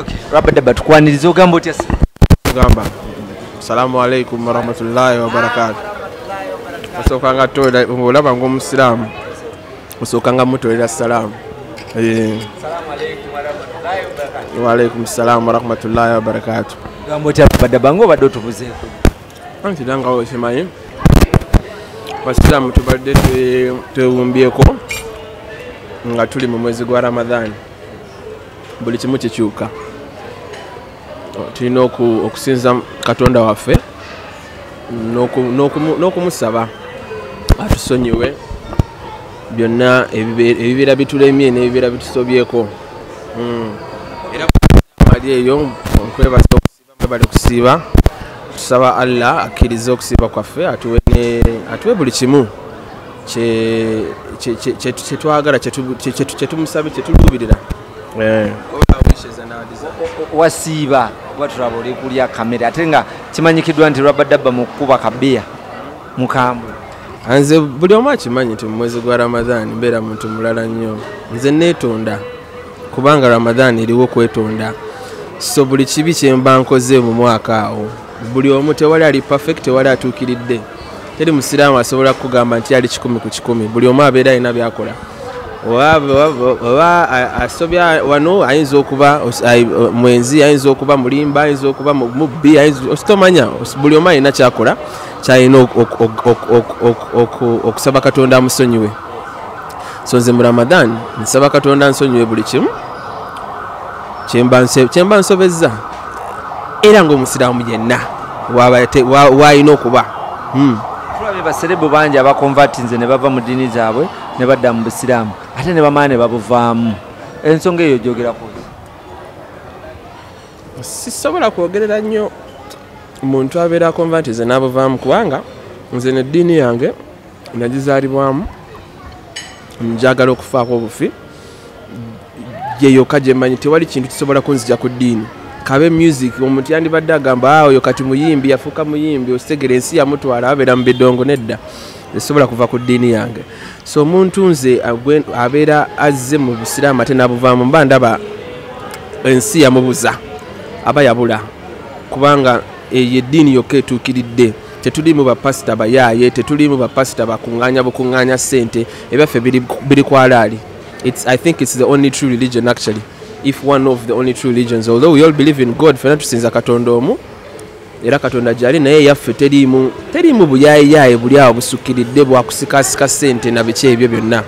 Okay. Rabadaba, tukwaniriza, ogamba otya? Gamba salamu alaikum warahmatullahi wabarakatu. Osookanga olaba nga omusiraamu osookanga mutolera salaamu. Waalaikum salaamu warahmatullahi wabarakatu. Ogamba otya Rabadaba, nga obadde otubuzeeko? Anti era nga okimanyi, basiraamu tubadde twewumbyeko nga tuli mu mwezi gwa Ramadhan. Buli kimu kikyuka, tulina okusinza Katonda waffe n'okumusaba atusonyiwe byonna ebibeera bitulemye n'ebibeera bitusobyeko. Era ali eyo nkwebaza okusiiba, mwebale kusiiba. Tusaba Allah akkirize okusiiba kwaffe, atuwe buli kimu kyetwagala, kyetumusaba, kyetuluubirira. Wasiiba kuba tulaba oli kulya kamere, ate nga kimanyikiddwa nti Rabadaba mu kkuba kabiya mukambwe. Nze buli omu akimanyi nti mu mwezi gwa Ramadhan mbeera muntu mulala nnyo. Nze neetonda kubanga Ramadhan eriwo kwetonda, so buli kibi kyemba nkoze mu mwaka awo, buli omu, tewali ali perfect, tewali atuukiridde, teri musiraamu asobola kukugamba nti ali 100%. Buli omu abeera alina byakola. Oba asobya wano, ayinza okuba mwenzi, ayinza okuba mulimba, ayinza okuba mubbi, ositomanya. Buli omu alina kyakola kyalina okusaba Katonda amusonyiwe. So nze mu Ramadan nsaba Katonda nsonyiwe buli kimu kyemba nsobezza, era ng'omusiraamu yenna waalina okuba. Tulabye baserebu bangi abakonvatinze ne bava mu ddiini zaabwe ne badda mu busiraamu, ate ne bamala ne babuvaamu. Ensonga eyo gyogerako? Sisobola kwogerera nnyo muntu abeera akonvatize n'abuvaamu, kubanga nze neddiini yange nagizaalibwamu, njagala okufaako obufi, yeyokka gye mmanyi. Tewali kintu kisobola kunzija ku ddiini, kabe music. Omuntu yandibadde agamba oyo kati muyimbi, yafuuka muyimbi, okitegera, ensi yamutwala, abeera mu bidongo. Nedda, esobola kuva ku ddiini yange. So omuntu nze abeera azze mu busiraamu ate n'abuvaamu, mba ndaba ensi yamubuza, aba yabula, kubanga eyo eddiini yokka etuukiridde. Tetulimu bapasita bayaaye, tetulimu bapasita bakuŋŋaanya bukuŋŋaanya ssente. Ebyaffe biri kwalaali. I think it's the only true religion, actually, if one of the only true religions. Although we all believe in God, fena tusinza Katonda omu, era Katonda gyali, naye yaffe teriimu buyaayiyaye buli awo busukkiridde bwakusikasika ssente na biki ebyo byonna.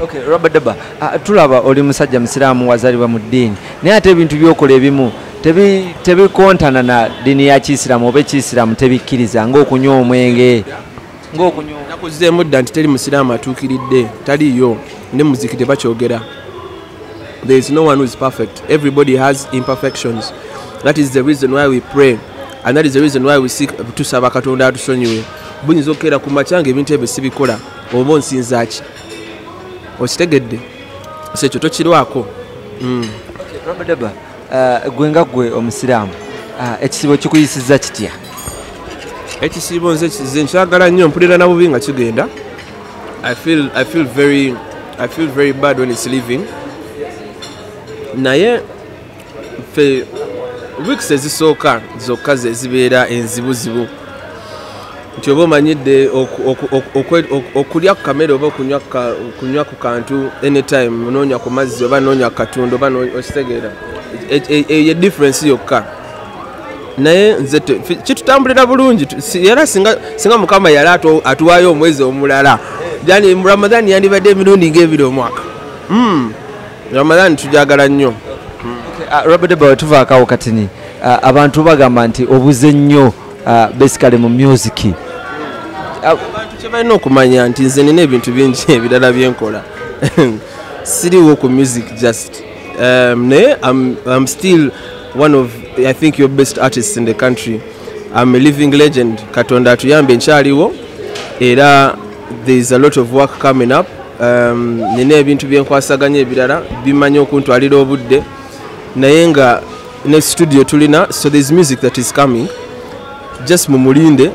Okay, Rabadaba, tulaba oli musajja musiraamu, wazaalibwa mu ddiini, naye ate ebintu byokola ebimu tebikontana na ddiini ya kiisiraamu oba ekiyisiraamu tebikkiriza, ng'okunywa omwenge, ng'okunywa. Nakuzeemu dda nti teri musiraamu atuukiridde, taliiyo. Ne muziki tebakyogera. There is no one who is perfect. Everybody has imperfections. That is the reason why we pray and that is the reason why we seek. Tusaba Katonda atusonyiwe. Buyinza okukeera ku makya nga ebintu ebyo sibikola, oba onsinza ki? Okitegedde? So ekyo tokirwako. Rabadaba, gwe nga gwe omusiraamu, ekisibo kikuyisizza kitya? Ekisiibo nze nkyagala nnyo, mpulira na bubi nga kigenda. I feel very bad when it's leaving. Naye ffe weeks ezisooka zokka ze zibeera enzibuzibu, nti oba omanyidde okulya ku kamere oba okunywa ku kantu anytime, noonywa ku mazzi oba noonywa ku katundu oba okitegeera? Eyo difference yokka. Naye nze kitutambulira bulungi. Era singa Mukama yali atuwaayo omwezi omulala, yani Ramadan yandibadde emirundi ng'ebiri omwaka. Ramadan tujagala nnyo. Robert, tuvaako awo katini. Abantu bagamba nti obuze nnyo, basically mu music. Abantu kye balina okumanya nti nze nina ebintu bingi ebirala byenkola, siriwo ku music just. Naye I'm still one of, I think, your best artists in the country. I'm a living legend. Katonda atuyambe, nkyaliwo, era there is a lot of work coming up. Nina ebintu byenkwasaganya ebirala bimanyi okuntwalira obudde, naye nga ne studio tulina, so there is music that is coming. Just mumulinde.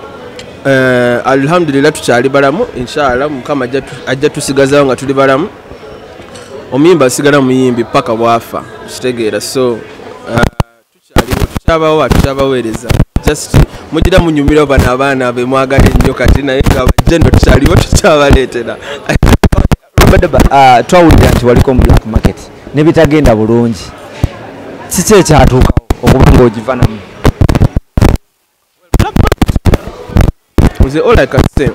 Alhamdulillah, tukyali balamu. Inshallah Mukama ajja tusigazawo nga tuli balamu. Omuyimbi asigala muyimbi paka bwafa, kitegeera. So tukyaliwo, tukyabawa, tukyabaweereza. Just mugira munyumira bano abaana be mwagala ennyo kati, naye nga bajeno tukyaliwo, tukyabaleetera. Rabadaba, twawulira nti waliko mu Black Market nebitagenda bulungi. Kiki ekyatuukawo okuba ng'ogiva namu? Nze all I can say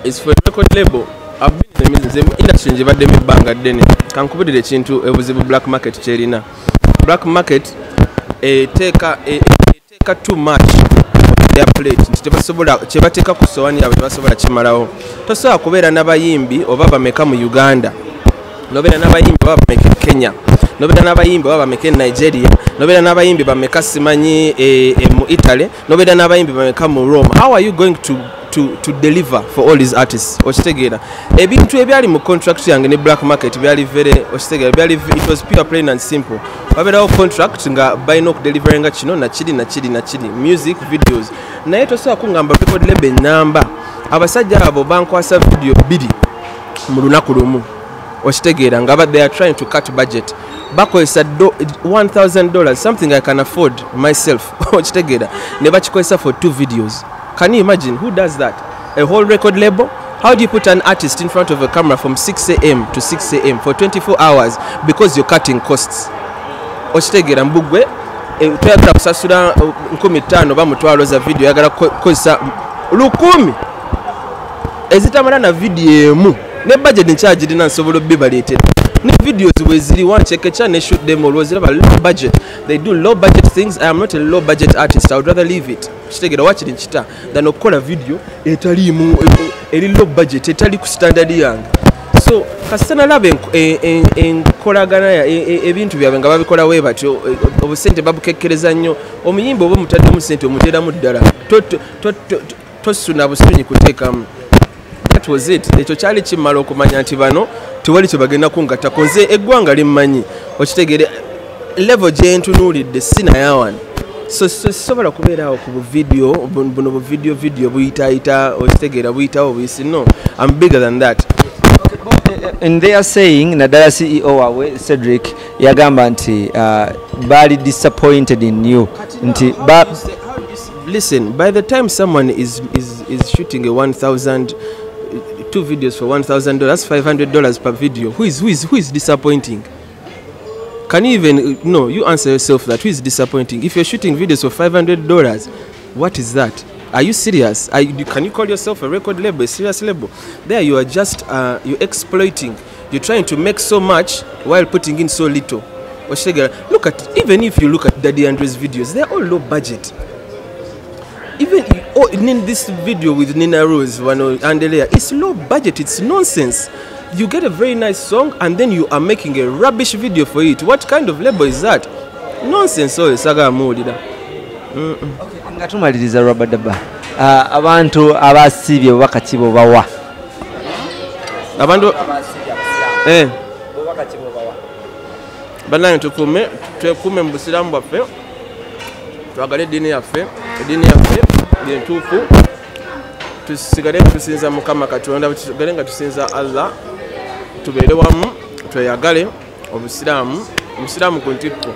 is for a record label, I've been in the music industry ngibaddemu ebbanga ddene. Kankubulire ekintu ebuzibu Black Market kyerina. Black Market eteeka too much on their plate nti tebasobola, kyebateeka ku sowaani yaabwe tebasobola kimalawo. Tosobola kubeera n'abayimbi oba bameka mu Uganda, nobeera n'abayimbi oba bameka e Kenya, nobeera n'abayimbi oba bameka e Nigeria, nobeera n'abayimbi bameka simanyi mu Italy, nobeera n'abayimbi bameka mu Rome. How are you going to deliver for all these artists? Okitegeera, ebintu ebyali mu contract yange ne Black Market byali very, okitegeera, byali, it was pure, plain and simple. Wabeerawo contract nga balina okudeliveringa kino nakiri nakiri nakiri, music videos. Naye tosobola kungamba record label namba abasajja abo bankwasa video 2 mu lunaku lumu. Okitegeera, nga they are trying to cut budget, bakozesa $1,000, something I can afford myself. Okitegeera, ne bakikozesa for 2 videos. Can you imagine? Who does that? A whole record label? How do you put an artist in front of a camera from 6 a.m. to 6 a.m. for 24 hours because you're cutting costs? Okitegeera, mbugwe toyagala kusasula 5,000 oba mutwalo za video, oyagala kukozesa 1,000 ezitamala na video emu. Ne budget nkyagirina, nsobola obibaleetera. Ne videos bwe ziri wanchekecha ne shoot them olwoziraba low budget. They do low budget things. I am not a low budget artist. I would rather leave it. Kitegeera, wakiri nkita than okukola video etaliimu, eri low budget, etali ku standard yange. So kasita nalaba enkolagana ebintu byabwe nga babikola we batyo, obusente babukekkereza nnyo. Omuyimbi oba omutaddemu sente, omuteeramu ddala, tosuna busunyi kuteekamu. That was it. Ekyo kyali kimmala okumanya nti bano tewali kye bagenda kungattako. Nze eggwanga limmanyi, okitegeere, level gye ntunuulidde si naye wano. So sisobola kubeera awo ku buvidiyo buno, buvidiyo video buyitaayita, okitegeera, buyitawo buyisi. No, I'm bigger than that. And they are saying, naddala CEO waabwe Cedric yagamba nti baali disappointed in you, nti Listen, by the time someone is shooting a 1000, two videos for $1,000, that's $500 per video. Who is disappointing? Can you even, no, you answer yourself that. Who is disappointing? If you're shooting videos for $500, what is that? Are you serious? Can you call yourself a record label, a serious label? There you are just, you're exploiting. You're trying to make so much while putting in so little. Look at, even if you look at Daddy Andre's videos, they're all low budget. Even, oh, in this video with Nina Rose, Andrea, it's low budget, it's nonsense. You get a very nice song and then you are making a rubbish video for it. What kind of label is that? Nonsense. Oh, saga muwulira. Nga tumaliriza, Rabadaba, abantu abasiibye obubaka ki bwebawa? Abantu bannange, tukuume, twekuume mu busiraamu bwaffe, twagale eddiini yaffe, eddiini yaffe yentuufu. Tusigale tusinza Mukama Katonda, tusigale nga tusinza Allah, tubeere wamu, tweyagale. Obusiraamu, omusiraamu ku ntikko.